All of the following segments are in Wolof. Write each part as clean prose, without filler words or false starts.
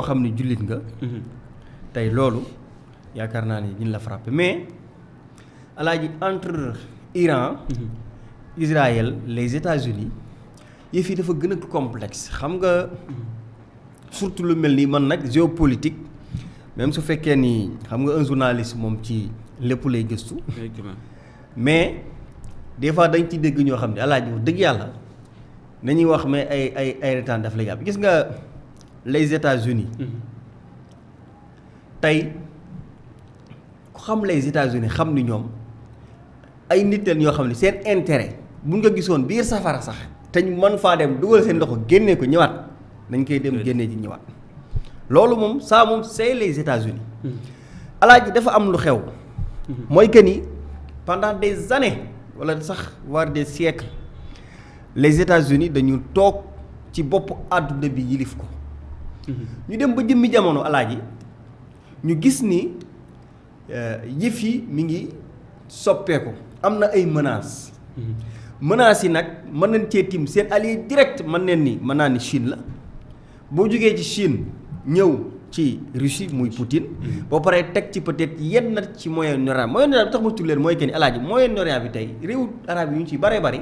boo xam ne jullit nga tey loolu yaakaar naa ni dina la frappé mais alaaji entre Iran Israël les États-Unis yëf yi dafa gën a complexe xam nga surtout lu mel nii man nag géopolitique même su fekkee ni xam nga un journaliste moom ci lépp lay gëstu mais des fois dañ ci dégg ñoo xam ne alaaji wax dëgg yàlla nañuy wax mais ay retaan daf la jàpp gis nga les États-Unis tey ku xam les États-Unis xam ni ñoom ay nit leen ñoo xam ne seen intérêt buñ nga gisoon biir safara sax te ñu mën faa dem dugal seen loxo génnee ko ñëwaat nañ koy dem génnee ji ñëwaat loolu moom ça moom c'est les États-Unis alaaji dafa am lu xew mooy que ni pendant des années wala sax voire des siècles les États-Unis dañu toog ci bopp àdduna bi yilif ko ñu dem ba jëmmi jamono alaaji ñu gis ni yëf yi mi ngi soppeeku am na ay menaces menaces yi nag mën nañ cee tim seen allié direct mën naa ni Chine la boo jógee ci Chine ñëw ci Russie muy Poutine boo paree teg ci peut-être yenn na ci Moyen-Orient bi tax ma tudd leen mooy que ni alaaji Moyen-Orient bi tey réew arab yi ñu ci bare bari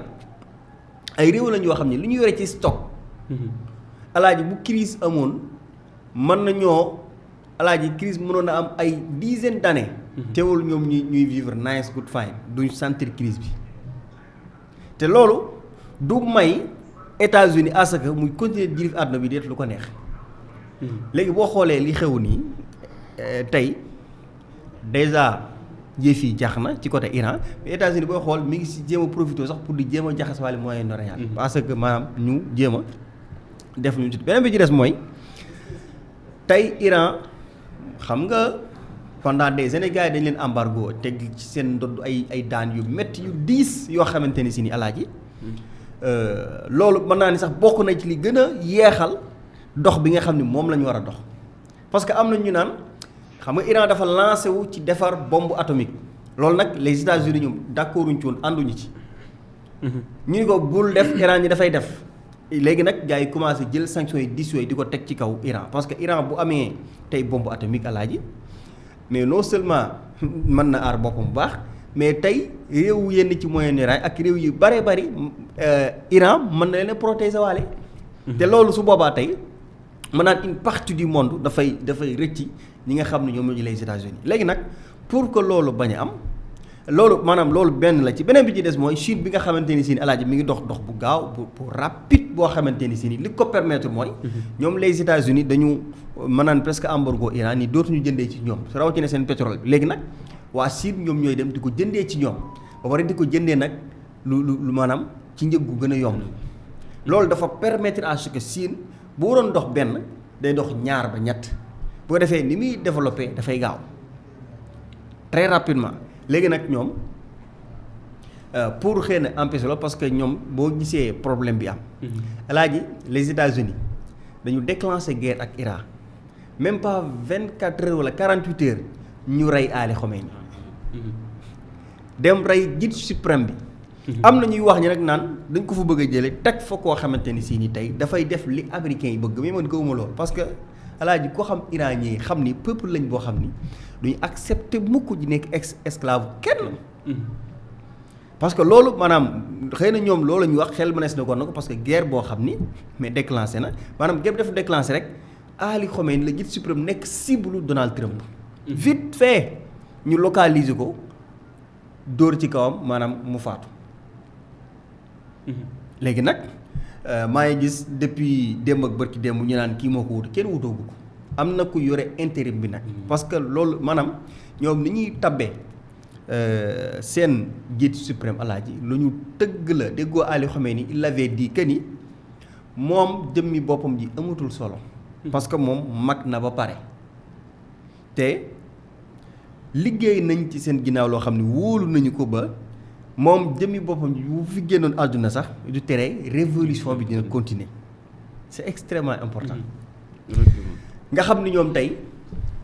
ay réew lañ yoo xam ne lu ñu yore ci stock alaaji bu crise amoon mën nañoo alaaji crise mënoon na am ay dizaine d'années teewul ñoom ñuy vivre nice good fine duñ sentir crise bi te loolu du may États-Unis à ce que muy continuer di àdduna bi di def lu ko neex léegi boo xoolee li xew nii tey déjà yëf yi jax na ci côté Iran mais États-Unis booy xool mi ngi si jéem a profité sax pour di jéem a jaxas wàllu Moyen-Orient parce que maanaam ñu jéem a def lu ñu tudd beneen bi ci des mooy tey Iran xam nga pendant des années gars yi dañ leen embargo teg ci seen ndodd ay daan yu métti yu diis yoo xamante ni si ni alaaji loolu mën naa ni sax bokk na ci li gën a yeexal dox bi nga xam ne moom la ñu war a dox parce que am na ñu naan xam nga Iran dafa lancé wu ci defar bombe atomique loolu nag les États-Unis ñoom d'accorduñ ci woon ànduñu ci ñu ni ko bul def Iran ñi dafay def léegi nag gars yi commencé jël sanctions yi dis yooyu di ko teg ci kaw Iran parce que Iran bu amee tey bombe atomique alaaji mais non seulement mën na aar boppam bu baax mais tey réew yenn ci Moyen-Orient ak réew yu bare bari Iran mën na leen a protéger waale te loolu su boobaa tey mën naan une partie du monde dafay rëcci ñi nga xam ne ñoom ñoo les États-Unis léegi nag pour que loolu bañ a am loolu maanaam loolu benn la ci beneen bi ci des mooy Chine bi nga xamante ni si ni alaaji mi ngi dox bu gaaw bu rapide boo xamante ni si ni li ko permettre mooy ñoom les États-Unis dañu mën naan presque embargo Iran ni dootuñu jëndee ci ñoom su rawatina seen pétrole bi léegi nag waa Chine ñoom ñooy dem di ko jëndee ci ñoom ba pare di ko jëndee nag lu maanaam ci njëg gu gën a yomb loolu dafa permettre à ce que Chine bu waroon dox benn day dox ñaar ba ñett bu ko defee ni muy développé dafay gaaw très rapidement léegi nag ñoom pour xëy na empêcher loolu parce que ñoom boo gisee problème bi am alaaji les États-Unis dañu déclencher guerre ak Iran même pas 24 heures wala 48 heures ñu rey Ali Khomeini dem rey guide suprême bi am na ñuy wax ñi nag naan dañ ko fa bëgg a jële teg fa koo xamante ni si ni tey dafay def li américains yi bëgg mais man gëwuma loolu parce que alaaji ko xam iranien yi xam ni peuple lañ boo xam ni duñu accepter mukk di nekk esclave kenn parce que loolu maanaam xëy na ñoom loolu la ñuy wax xel mënees na ko parce que guerre boo xam ni mais déclenché na maanaam guerre bi dafa déclenché rek Ali Khomeini la guide suprême nekk cible Donald Trump vite fait ñu localiser ko dóor ci kawam maanaam mu faatu léegi nag maa ngi gis depuis démb ak bërki démb ñu naan kii moo ko wutu kenn wutoogu ko am na ku yore intérim bi nag parce que loolu maanaam ñoom ni ñuy tabbee seen guide suprême alaaji lu ñu tëgg la déggoo Ali Khomeini il avait dit que ni moom jëmmi boppam ji amatul solo parce que moom mag na ba pare te liggéey nañ ci seen ginnaaw loo xam ne wóolu nañu ko ba moom jëmmi boppam ji bu fi génnoon àdduna sax du tere révolution bi dina continuer c'est extrêmement important nga xam ni ñoom tey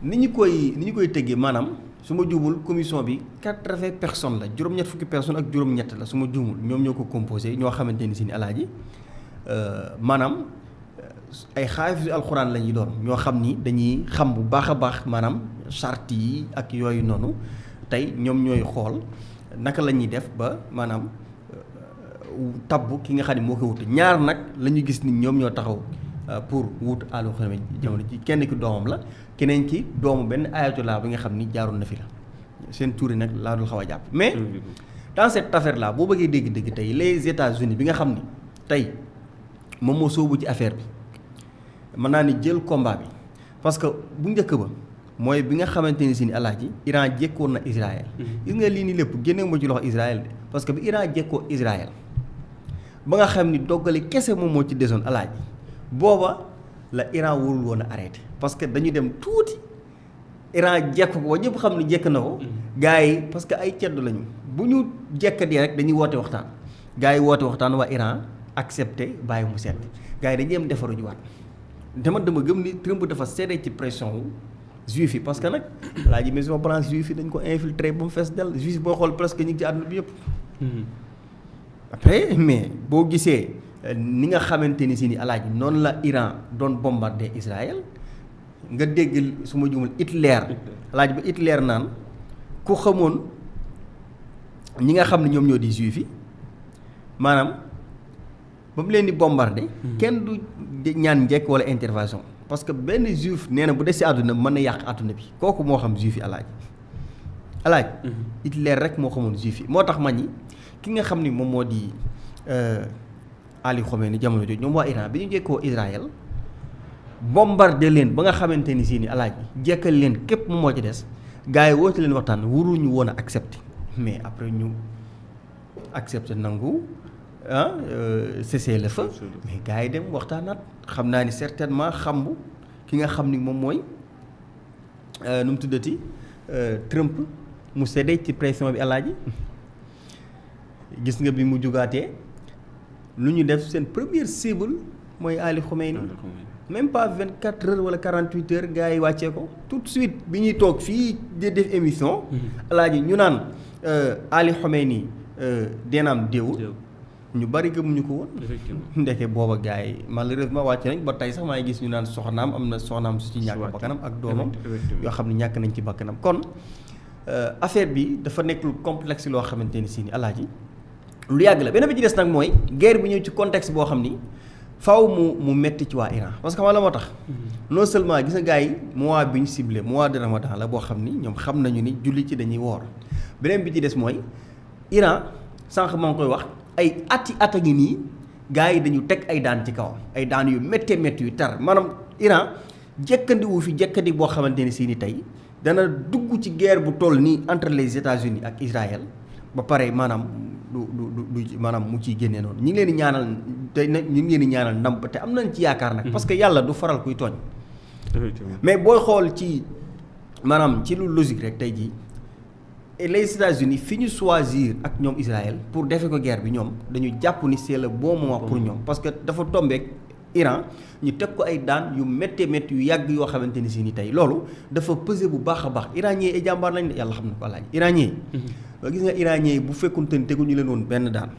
ni ñu koy tëggee maanaam su ma juumul commission bi 80 personnes la juróom-ñett fukki personnes ak juróom-ñett la su ma juumul ñoom ñoo ko composé ñoo xamante ni si ni alaaji maanaam ay xaafisu alxuraan la ñuy doon ñoo xam ni dañuy xam bu baax a baax maanaam charte yi ak yooyu noonu tey ñoom ñooy xool naka la ñuy def ba maanaam tabb ki nga xam ne moo ko wut ñaar nag la ñu gis ni ñoom ñoo taxaw pour wut Aliou Khomeini jamono ji kenn ki doomam la keneen ki doomu benn ayatollah bi nga xam ni jaaroon na fi la seen tur yi nag laa dul xaw a jàpp mais dans cette affaire là boo bëggee dégg-dégg tey les États-Unis bi nga xam ni tey moom moo soobu ci affaire bi mën naa ni jël combat bi parce que bu njëkk ba mooy bi nga xamante ni si ni alaaji Iran jekkoon na Israël gis nga lii nii lépp génne ma ci loxo Israël de parce que bi Iran jekkoo Israël ba nga xam ni doggale kese moom moo ci desoon alaaji booba la Iran warul woon a arrêté parce que dañu dem tuuti Iran jekk ko ba ñëpp xam ni jekk na ko gars yi parce que ay ceddu lañu bu ñu jekkadee rek dañuy woote waxtaan gars yi woote waxtaan waa Iran accepté bàyyi mu sedd gars yi dañuy dem defaru jiwaat dama gëm ni Trump dafa séddee ci pression wu juif yi parce que nag laa ji maison blanche juif yi dañ ko infiltré ba mu fees dell juif boo xool presque ñu ngi ci àdduna bi yëpp après mais boo gisee ni nga xamante ni si ni alaaji noonu la Iran doon bombardé Israël nga dégg su ma jumul Hitler alaaji ba Hitler naan ku xamoon ñi nga xam ne ñoom ñoo di juif yi maanaam ba mu leen di bombardé kenn du ñaan njekk wala intervention parce que benn juif nee na bu des si àdduna mën na yàq àdduna bi kooku moo xam juif yi alaaji Hitler rek moo xamoon juif yi moo tax ma ñi ki nga xam ni moom moo di Aliou Khomeini jamono jooju ñoom waa Iran bi ñu jekkoo Israël bombardé leen ba nga xamante ni si ni alaaji jekkal leen képp moom moo ci des gars yi woote leen waxtaan waruñu woon a accepté mais après ñu accepté nangu cessez le feu mais gars yi dem waxtaanaat xam naa ni certainement xambu ki nga xam ni moom mooy nu mu tuddati Trump mu séddee ci pression bi alaaji gis nga bi mu jugaatee lu ñu def seen première cible mooy Aliou Khomeini même pas 24 heures wala 48 heures gars yi wàccee ko tout de suite bi ñuy toog fii di def émission alaaji ñu naan Aliou Khomeini deenaam déewul ñu bari gëmuñu ko woon ndeke booba gars yi malheureusement wàcce nañ ba tey sax maa ngi gis ñu naan soxnaam am na soxnaam su ci ñàkk bakkanam ak doomam yoo xam ne ñàkk nañ ci bakkanam kon affaire bi dafa nekk lu complexe loo xamante ni si ni alaaji lu yàgg la benn bi ci des nag mooy guerre bi ñëw ci contexte boo xam ni faw mu metti ci waa Iran parce que xam la moo tax non seulement gis nga gars yi mois bi ñu ciblé mois de Ramadan la boo xam ni ñoom xam nañu ni julli ci dañuy woor beneen bi ci des mooy Iran sànq maa ngi koy wax ay ati at a ngi nii gars yi dañu teg ay daan ci kawam ay daan yu méttee métti yu tar maanaam Iran jekkandi wu fi jekkandi boo xamante ni si ni tey dana dugg ci guerre bu toll nii entre les États-Unis ak Israël ba pare maanaam du maanaam mu ciy génnee noonu ñu ngi leen di ñaanal tey nag ñu ngi leen di ñaanal ndam te am nañ ci yaakaar nag. parce que yàlla du faral kuy tooñ. mais booy xool ci maanaam ci lu logique rek tey jii les États-Unis fi ñu choisir ak ñoom Israël pour defe ko guerre bi ñoom dañu jàpp ni c'est le bon moment pour ñoom parce que dafa tombeek Iran ñu teg ko ay daan yu méttee métti yu yàgg yoo xamante ni si ni tey loolu dafa peser bu baax a baax iranien ay jàmbaar lañ de yàlla xam na ko laaj iranien gis nga iranien yi bu fekkunte ni teguñu leen woon benn daan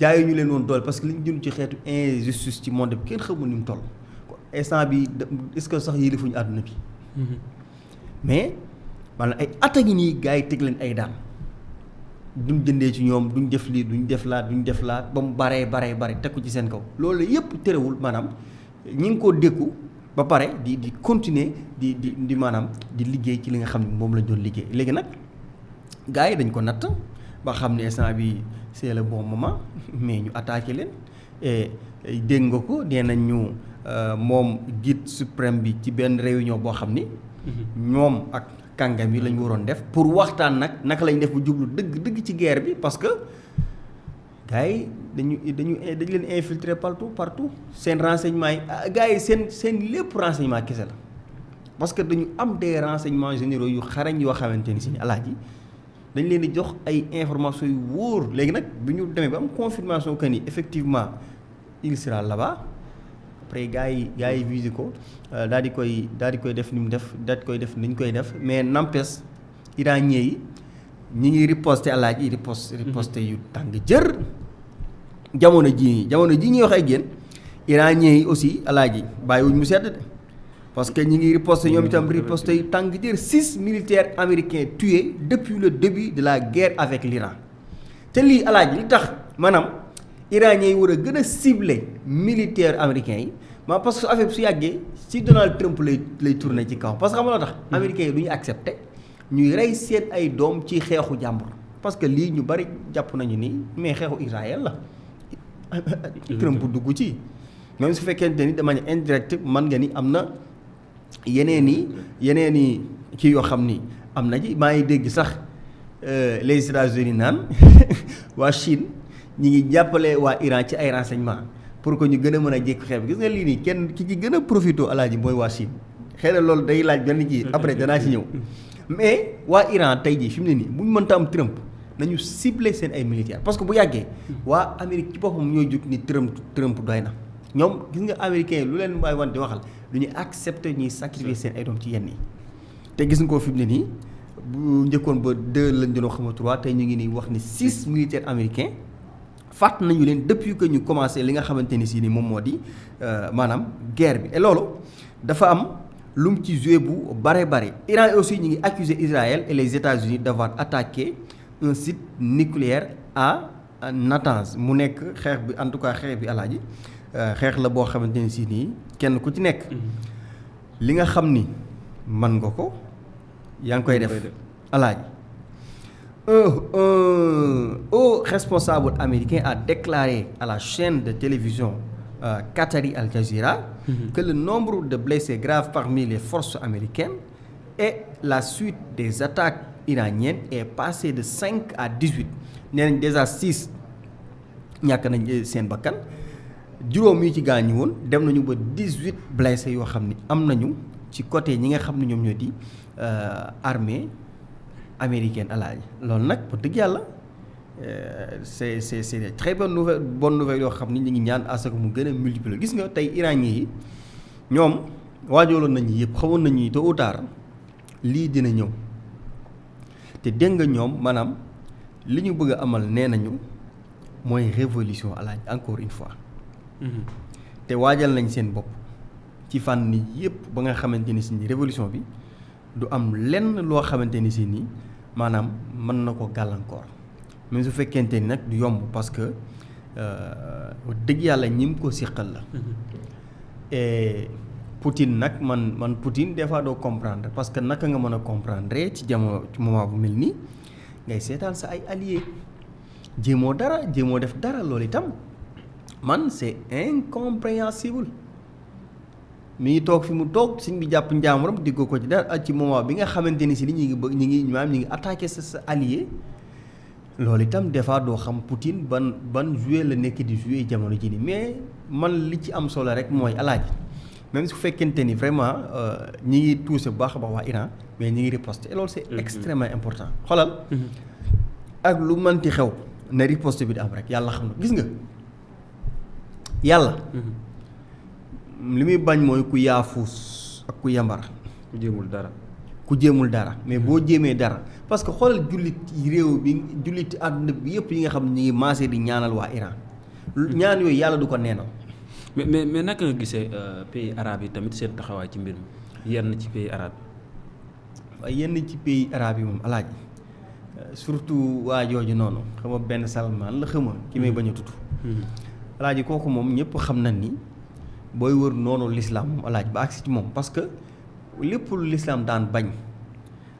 jaayu ñu leen woon doole parce que li ñu dund ci xeetu injustice ci monde bi kenn xamul ni mu toll instant bi est-ce que sax yilifuñu àdduna bi mais maanaam ay at a ngi nii gars yi teg leen ay daan duñ jëndee ci ñoom duñ def lii duñ def laa ba mu bare teg ko ci seen kaw loolu yëpp terewul maanaam ñi ngi koo dékku ba pare di continuer di maanaam di liggéey ci li nga xam ne moom lañ doon liggéey léegi nag gars yi dañ ko natt ba xam ne instant bi c'est le bon moment mais ñu attaqué leen et dégg nga ko nee nañ ñu moom guide suprême bi ci benn réunion boo xam ni ñoom ak kàngam yi lañ waroon def pour waxtaan nag naka lañ def bu jublu dëgg ci guerre bi parce que gars yi dañu leen infiltrer partout seen renseignement yi gars yi seen lépp renseignement kese la parce que dañu am des renseignements généraux yu xarañ yoo xamante ni si alaaji dañ leen di jox ay informations yu wóor léegi nag bi ñu demee ba am confirmation que ni effectivement il sera là-bas après gars yi visé ko daal di koy def ni mu def daal di koy def ni ñu koy def mais n'empêche iranien yi ñi ngi riposté alaaji riposté yu tàng jër jamono ji ñuy wax ak yéen iranien yi aussi alaaji bàyyiwuñ mu sedd de parce que ñi ngi riposte ñoom itam riposte yu tàng jër 6 militaires américains tués depuis le début de la guerre avec l'Iran te lii alaaji li tax maanaam iranien yi war a gën a ciblé militaires américains yi parce que affaire bi su yàggee ci Donald Trump lay tourné ci kaw parce que xam nga loo tax américains yi du ñu accepté ñuy rey seen ay doom ci xeexu jàmbur parce que lii ñu bari jàpp nañu ni mais xeexu Israël la Trump dugg ci même su fekkente ni de manière indirecte mën nga ni am na yeneen i kii yoo xam ni am na ci maa ngi dégg sax les États-Unis naan waa Chine ñi ngi jàppale waa Iran ci ay renseignements pour que ñu gën a mën a jékki xeex gis nga lii nii kenn ki ci gën a profité alaaji mooy waa Chine xëy na loolu day laaj benn kii après danaa ci ñëw mais waa Iran tey jii fi mu ne nii bu ñu mënta am Trump nañu ciblé seen ay militaires parce que bu yàggee waa Amérique ci boppam ñooy jóg ni Trump doy na ñoom gis nga américains yi lu leen waay wan di waxal du ñu accepté ñuy sacrifier seen ay doom ci yenn yi te gis nga ko fi mu ne nii bu njëkkoon ba 2 lañ doon xam 3 tey ñu ngi nii wax ni 6 militaires américains fàtt nañu leen depuis que ñu commencé li nga xamante ni si ni moom moo di maanaam guerre bi et loolu dafa am lu mu ci joué bu bare bare Iran aussi ñu ngi accusé Israël et les États-Unis d'avoir attaqué un site nucléaire à Natanz mu nekk xeex bi en tout cas xeex bi alaaji xeex la boo xamante ni si nii kenn ku ci nekk li nga xam ni mën nga ko yaa ngi koy def alaaji un haut responsable américain a déclaré à la chaîne de télévision qatari Al Jazeera que le nombre de blessés graves parmi les forces américaines et la suite des attaques iraniennes est passé de 5 à 18 nee nañ déjà 6 ñàkk nañ seen bakkan juróom yi ci gaañu woon dem nañu ba 18 blessés yoo xam ni am nañu ci côté ñi nga xam ne ñoom ñoo di armée américaine alaaji loolu nag pour dëgg yàlla c'est très bonne nouvelle yoo xam ni ñu ngi ñaan à ce que mu gën a multiplier gis nga tey iranien yi ñoom waajooloon nañu yëpp xamoon nañu tôt ou tard lii dina ñëw te dégg nga ñoom maanaam li ñu bëgg a amal nee nañu mooy révolution alaaji encore une fois te waajal nañ seen bopp ci fànn ni yëpp ba nga xamante ni si ni révolution bi du am lenn loo xamante ni si nii maanaam mën na ko gàllankoor mais su fekkente ni nag du yomb parce que dëgg yàlla ñim ko siqal la et Poutine nag man Poutine des fois doo comprendre parce que naka nga mën a comprendre ci jamono ci moment bu mel nii ngay seetaan sa ay alliés jéemoo def dara loolu itam man c'est incompréhensible mi ngi toog fi mu toog suñ bi jàpp njaamuram digg ko ci dara ci moment bi nga xamante ni si ni ñu ngi attaqué sa allié loolu itam des fois doo xam Poutine ban joué la nekk di joué jamono ji ni mais man li ci am solo rek mooy alaaji même su fekkente ni vraiment ñi ngi touché bu baax a baax waa Iran mais ñi ngi riposte et loolu c'est extrêmement important xoolal ak lu mënti xew na riposte bi di am rek yàlla xam na gis nga yàlla li muy bañ mooy ku yaafuus ak ku yambar ku jéemul dara mais boo jéemee dara parce que xoolal jullit réew bi jullit àdduna bi yëpp yi nga xam ne ñu ngi maasee di ñaanal waa Iran ñaan yooyu yàlla du ko neenal mais naka nga gisee pays arabes yi tamit seen taxawaay ci mbir mi yenn ci pays arabes yi waaye yenn ci pays arabes yi moom alaaji surtout waa jooju noonu xam nga benn Salman la xama ki may bañ a tudd alaaji kooku moom ñëpp xam nañ ni booy wër noonu l'islam moom alaaji ba agsi ci moom parce que lépp lu l'islam daan bañ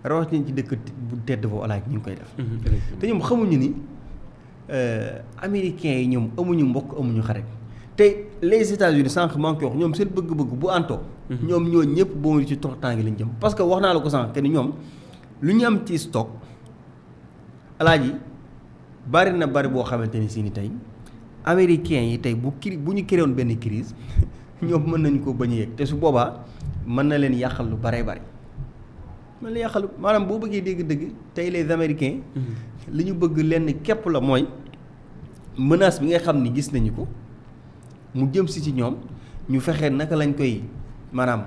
rawatina ci dëkk bu tedd boobu alaaji ñu ngi koy def te ñoom xamuñu ni américains yi ñoom amuñu mbokk amuñu xarit te les États-Unis sànq maa ngi koy wax ñoom seen bëgg-bëgg bu antoo ñoom ñoo ñëpp boo ci toroxtaange lañ jëm parce que wax naa la ko sànq que ni ñoom lu ñu am ci stock alaaji bari na bari boo xamante ni si ni tey américains yi tey bu ñu créé woon benn crise ñoom mën nañu ko bañ a yëg te su boobaa mën na leen yàqal lu baree bari mën na yàqal maanaam boo bëggee dégg-dëgg tey les américains li ñu bëgg lenn képp la mooy menace bi nga xam ni gis nañu ko mu jëm si ci ñoom ñu fexe naka lañ koy maanaam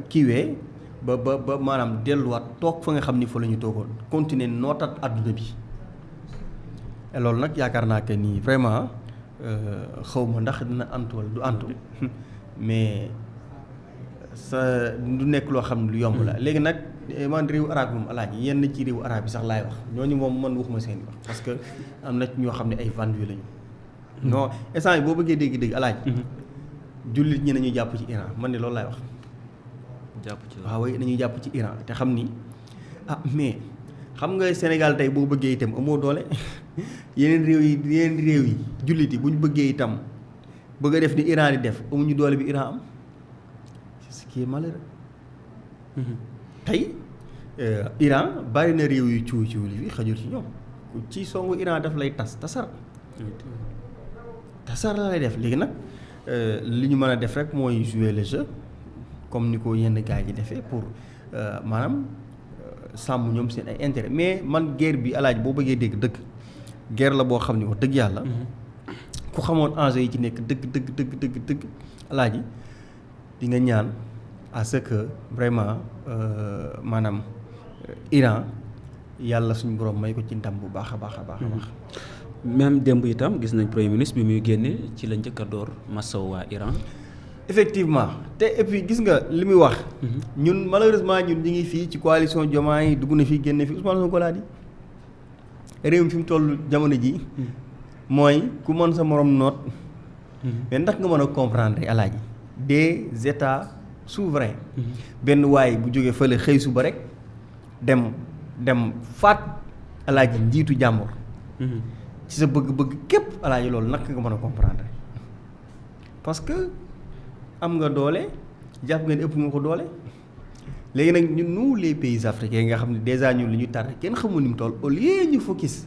kiiwee ba maanaam delluwaat toog fa nga xam ni fa la ñu toogoon continuer nootat adduna bi loolu nag yaakaar naa que ni vraiment xaw ma ndax dina antu wala du antu mais sa du nekk loo xam ne lu yomb la léegi nag man réewu arabe yi moom alaaji yenn ci réewu arabe yi sax laay wax ñooñu moom man waxuma seen wax parce que am na ñoo xam ne ay vendus lañu. non instant yi boo bëggee dégg-dégg alaaji. jullit ñi nañu jàpp ci Iran man de loolu laay wax. jàpp ci waaw nañuy jàpp ci Iran te xam ni mais xam nga Sénégal tey boo bëggee itam amoo doole yeneen réew yi jullit yi bu ñu bëggee itam bëgg a def ni Iran di def amuñu doole bi Iran am c'est ce qui est malheureux. tey Iran bari na réew yu ciw li fi xajul ci ñoom ku ci songu Iran daf lay tasar la lay def léegi nag li ñu mën a def rek mooy jouer le jeu comme ni ko yenn gars yi defee pour maanaam sàmm ñoom seen ay intérêt mais man guerre bi alaaj boo bëggee dégg dëgg guerre la boo xam ni wax dëgg yàlla ku xamoon enjeu yi ci nekk dëgg alaaji di nga ñaan à ce que vraiment maanaam Iran yàlla suñu borom may ko ci ndam bu baax a baax. même démb itam gis nañ premier ministre bi muy génne ci la njëkk a door masaw waa Iran. effectivement te et puis gis nga li muy wax. ñun malheureusement ñun ñi ngi fii ci coalition Diomaye dugg na fii génne fii Ousmane Sonko laa di réew mi fi mu toll jamono ji mooy ku mën sa morom noot. mais ndax nga mën a comprendre alaaji des états souverains. benn waay bu jógee fële xëy suba rek dem faat alaaji njiitu jàmbur. ci sa bëgg-bëgg képp alaaji loolu naka nga mën a comprendre parce que am nga doole jàpp nga ne ëpp nga ko doole léegi nag ñun nous les pays africains nga xam ne déjà ñun li ñu tardé kenn xamul ni mu toll au lieu ñu focus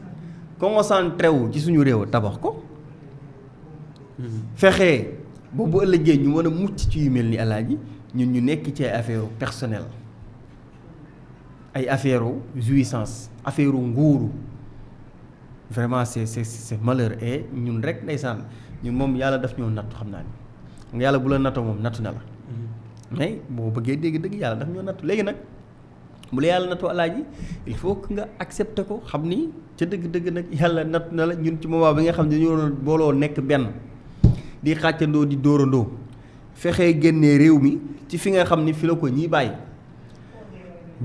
concentré wu ci suñu réew tabax ko fexe boobu ëllëgee ñu mën a mucc ci yu mel ni alaaji ñun ñu nekk ci ay affaire personnel ay affaire jouissance affaire nguuru vraiment c'est malheur et ñun rek ndeysaan ñun moom yàlla daf ñoo nattu xam naa ni nga yàlla bu la nattoo moom nattu na la mais boo bëggee dégg yàlla daf ñoo nattu léegi nag bu la yàlla nattoo alaaji il faut que nga accepter ko xam ni ca dëgg nag yàlla nattu na la ñun ci moment bi nga xam ne dañu doon booloo nekk benn di xàccandoo di dóorandoo fexee génnee réew mi ci fi nga xam ni fi la ko ñiy bàyyi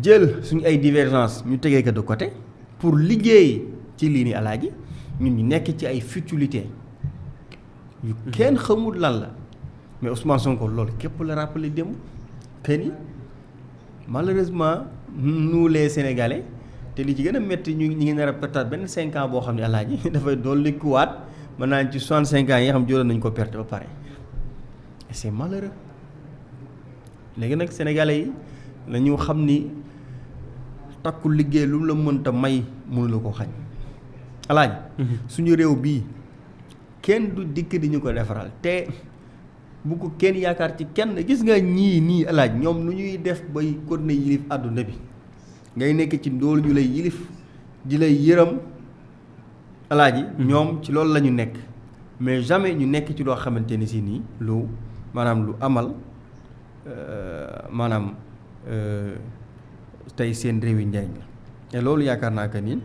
jël suñu ay divergence ñu tegee ko de côté pour liggéey ci lii ni alaaji ñun ñu nekk ci ay futilité yu kenn xamul lan la mais Ousmane Sonko loolu képp la rappelé démb que ni malheureusement nous les Sénégalais te li ci gën a métti ñu ngi nar a pertaat benn 5 ans boo xam ne alaaji dafay dolli kuwaat mën naa ci 65 ans yi nga xam jëloon nañu ko perte ba pare et c'est malheureux léegi nag Sénégalais yi la ñu xam ni takku liggéey lu mu la mënta may mënu la ko xañ alaaji suñu réew bii kenn du dikk di ñu ko defaral te bu ko kenn yaakaar ci kenn gis nga ñii nii alaaj ñoom nu ñuy def bay continuer yilif àdduna bi ngay nekk ci ndóol ñu lay yilif di lay yërëm alaaji ñoom ci loolu la ñu nekk mais jamais ñu nekk ci loo xamante ni si nii lu maanaam lu amal maanaam tey seen réew yi njariñ la et loolu yaakaar naa que ni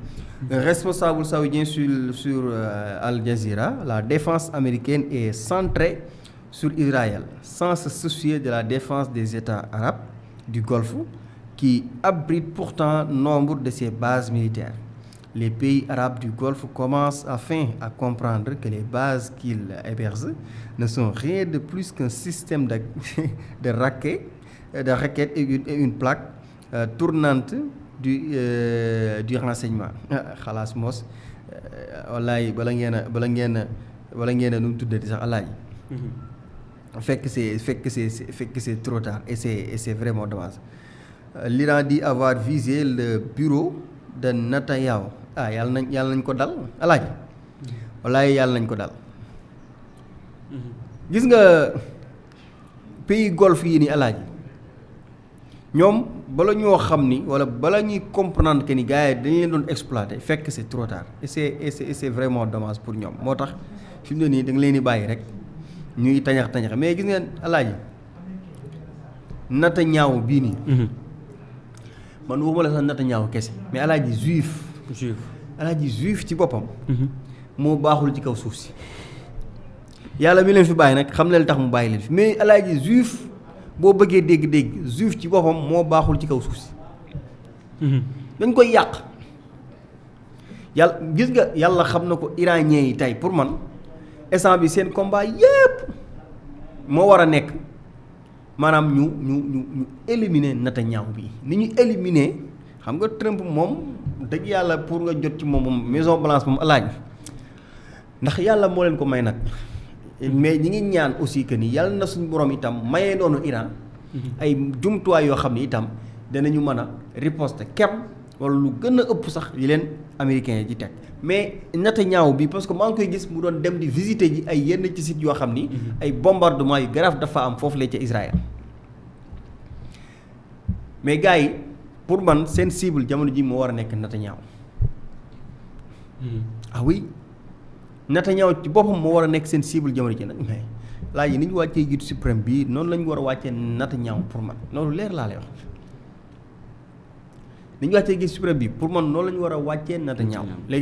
responsable saoudien sur Al Jazeera la défense américaine est centrée sur Israël sans se soucier de la défense des États arabes du Golfe qui abritent pourtant nombre de ses bases militaires. Les pays arabes du Golfe commencent enfin à comprendre que les bases qu'ils hébergent ne sont rien de plus qu'un système de raquettes et une plaque tournante du renseignement xalaas mos wallaay bala ngeen a nu mu tuddati sax alaaji fekk c'est trop tard et c'est vraiment dommage. L'Iran dit avoir visé le bureau de Netanyahou yàlla nañ ko dal alaaji wallaay yàlla nañ ko dal gis nga pays golfe yi ni alaaji ñoom bala ñoo xam ni wala bala ñuy comprendre que ni gars yi dañ leen doon exploiter fekk c'est trop tard et c'est vraiment dommage pour ñoom moo tax fi mu ne nii da nga leen di bàyyi rek ñuy tañax mais gis ngeen alaaji Netanyahou bii nii man waxuma la sax Netanyahou kese mais alaaji juif ci boppam moo baaxul ci kaw suuf si yàlla mi leen fi bàyyi nag xam na li tax mu bàyyi leen fi mais alaaji juif boo bëggee dégg-dégg juif ci boppam moo baaxul ci kaw suuf si dañ koy yàq yàlla gis nga yàlla xam na ko iranien yi tey pour man instant bi seen combat yépp moo war a nekk maanaam ñu éliminer Netanyahu bi ni ñu éliminer xam nga Trump moom dëgg yàlla pour nga jot ci moom Maison Blanche moom alaaj ndax yàlla moo leen ko may nag mais ñi ngi ñaan aussi que ni yàlla na suñu borom itam mayee noonu Iran ay jumtuwaay yoo xam ni itam danañu mën a riposter kem wala lu gën a ëpp sax yi leen américains yi ci teg mais Netanyahu bi parce que maa ngi koy gis mu doon dem di visiter ji ay yenn ci sites yoo xam ni ay bombardement yu grave dafa am foofu la ca Israël mais gars yi pour man seen cible jamono ji moo war a nekk Netanyahu ah oui Netanyahu ci boppam moo war a nekk seen cible jamono ji nag mais laaj yi ni ñu wàccee jiitu suprême bii noonu la ñu war a wàccee Netanyahu pour man loolu leer laa lay wax ni ñu wàccee jiitu suprême bi pour man noonu la ñu war a wàccee Netanyahu léegi